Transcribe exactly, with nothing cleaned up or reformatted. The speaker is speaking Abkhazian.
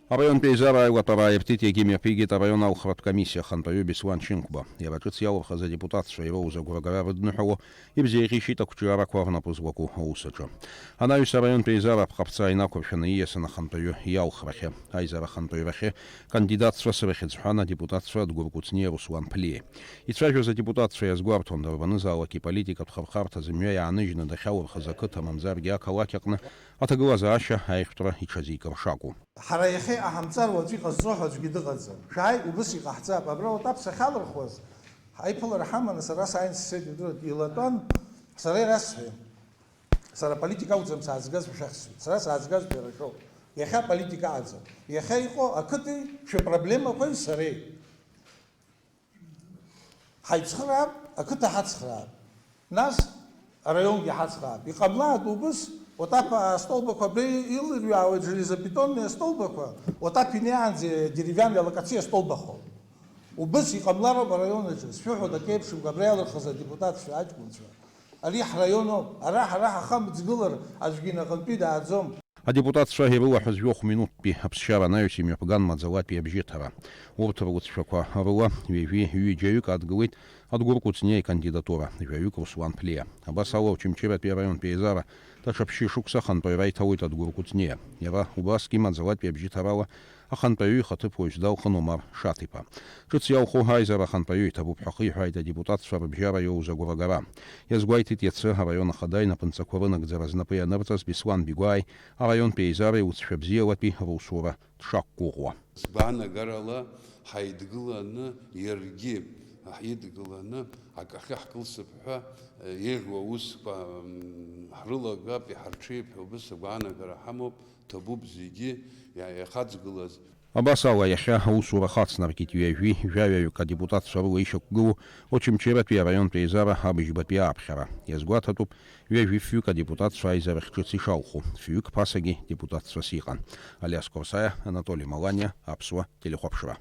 Араионтә еизара аилатәара ааиртит, иагьымҩаԥигеит араион алхратә комиссиа ахантәаҩы Беслан Чынқәба. Иара ҿыц иалырхыз адепутатцәа ироуз агәрагара рыдныҳәало, ибзеиӷьеишьеит ақәҿиарақәа рнапы злаку аус аҿы. Анаҩс араионтә еизара аԥҟаԥҵа инақәыршәаны ииасын ахантәаҩы иалхрахьы. Аизара ахантәаҩрахьы кандидатцәа срыхьӡ ҳәан адепутатцәа Адгәыр Кәыҵниеи Руслан Ԥлиеи. Ицәажәоз адепутатцәа иазгәарҭон, дарбанызаалак иполитикатә хырхарҭа зымҩа иааныжьны дахьалырхыз ақыҭа мамзаргьы ақалақь аҟны аҭагылазаашьа аиӷьтәра иҽазикыр шакәу. Ҳара иахьа иҟаҳамҵар уаҵәы иҟазҵо ҳәа аӡәгьы дыҟаӡам. Шәааи, убыс иҟаҳҵап. Абра ОТАП сахьалырхуаз, ҳаиԥылара ҳаманы сара сааин сцеит, ижәдыруеит, илатәан, сара ирасҳәеит. Сара политика акәӡам саазгаз, шәахьсҳәеит. Сара саазгаз шәара шәоуп. Иахьа политика аӡам. Иахьа иҟоу ақыҭеи шәыпроблемақәеи сареи. Ҳаицхраап, ақыҭа ҳацхраап. Нас араионгьы ҳацхраап. Иҟамлааит убыс, ОТАП астолбақәа абри илырҩаауеит, железобетонные столбақәа, ОТАП инеиаанӡа деревянные алакациа столбақәоуп. Убыс иҟамлароуп араион аҿы. Сшәыҳәоит, акеиԥшымкәа абра иалырхыз адепутатцәа, аҷкәынцәа. Ари ҳраион ауп. Ара ҳара ҳахамҵгылар аӡәгьы инаҟынтәи дааӡом. Адепутатцәа ирылаҳәыз жәохә минуттәи аԥсшьара анаҩс имҩаԥган маӡалатәи абжьыҭара. Урҭ ргәыҭшәақәа рыла ҩажәи ҩыџьаҩык адгылеит Адгәыр Кәыҵниа икандидатура, жәаҩык Руслан Ԥлиа. Абас ала Очамчыратәи араионтә еизара даҽа ԥшьышықәса ахантәаҩра иҭалоит Адгәыр Кәыҵниа. Иара убасгьы маӡалатәи абжьыҭарала ахантәаҩы ихаҭыԥуаҩс далхын Омар Шаҭиԥа. Ҿыц иалху аизара ахантәаҩы иҭабуп ҳәа ахиҳәааит адепутатцәа рыбжьара иоуз агәрагара. Иазгәеиҭеит иацы араион ахада инапынҵақәа рынагӡара знапы ианырҵаз Беслан Бигәааи араионтә еизара иуцшәа бзиалатәи русура дшақәгәыӷуа. Сгәаанагарала, ҳаидгыланы, иаргьы ҳидгыланы, акахьы ҳкылсып ҳәа, еиӷьу аусқәа, м, ҳрылагап, иҳарҽеип ҳәа убыс агәаанагара ҳамоуп, ҭабуп зегьы иа-, иахаҵгылаз. Абас ала, иахьа аусура хацнаркит ҩажәи жәаҩаҩык адепутатцәа рыла ишьақәгылоу Очамчыратәи араионтә еизара абыжьбатәи ааԥхьара. Иазгәаҭатәуп, ҩажәи фҩык адепутатцәа аизарахь ҿыц ишалху, фҩык ԥасагьы депутатцәас иҟан. Алиас Қорсаиа, Анатоли Маланиа, Аԥсуа телехәаԥшра.